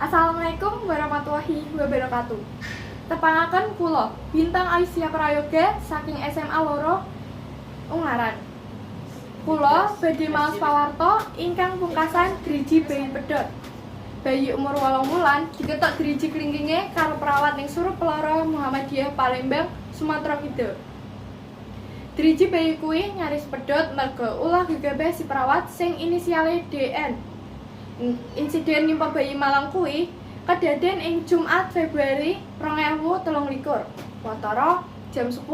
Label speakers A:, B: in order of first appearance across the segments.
A: Assalamualaikum warahmatullahi wabarakatuh. Tepangaken, kula Bintang Aisyah Prayoga saking SMA 2 Ungaran. Kula badhe maos pawarta ingkang pungkasan driji bayi pedhot. Bayi umur 8 wulan diketok driji klingkinge karo perawat ning Surup Pelora Muhammadiyah Palembang, Sumatera Kidul. Driji bayi kuwi nyaris pedhot merga ulah gegabah si perawat sing inisiale DN. Insiden nimpa bayi malang kuwi kedaden ing Jumat, Februari 2023, watara jam 10.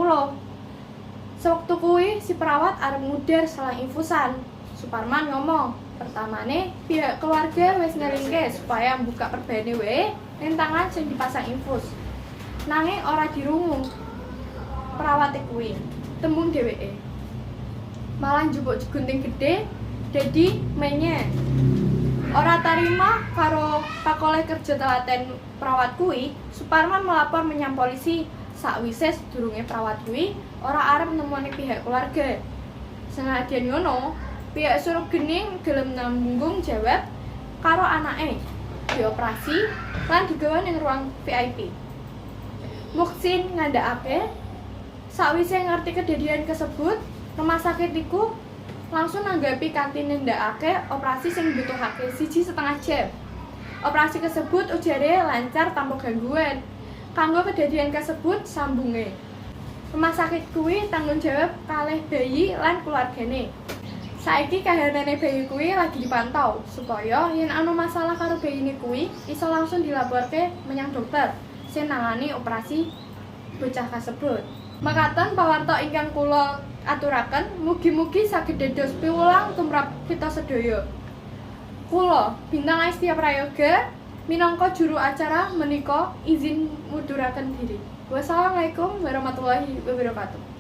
A: Sewektu kuwi si perawat arep ngudar selang infusan. Suparman ngomong, pertamane pihak keluarga wis ngelingke supaya buka perbane wae ning tangan sing dipasang infus. Nanging ora dirungu perawate kuwi. Tembung dheweke. Malah njupuk gunting gede dadi menye. Ora tarima karo pakoleh kerja telaten perawat kuwi, Suparman melapor menyang polisi sakwise sedurunge perawat kuwi ora arep nemoni pihak keluarga. Senadyan ngono, pihak Surup Gening gelem nanggung jawab karo anake, dioperasi lan digawa ning ruang VIP. Muksin ngandhakake sakwise ngerti kedadian kasebut, rumah sakit iku langsung nanggapi kanthi nindakake operasi sing mbutuhake 1,5 jam. Operasi kasebut ujare lancar tanpa gangguan. Kanggo kedadian kasebut, sambunge, rumah sakit kuwi tanggung jawab kalih bayi lan keluargane. Saiki kahanane bayi kuwi lagi dipantau supaya yen ana masalah karo bayine kuwi iso langsung dilaporke menyang dokter sing nangani operasi bocah kasebut. Mekaten pawarta ingkang kula aturaken, mugi-mugi saged dados piwulang tumrap kita sedaya. Kula Bintang Aistia Prayoga minangka juru acara menika izin munduraken diri. Wassalamualaikum warahmatullahi wabarakatuh.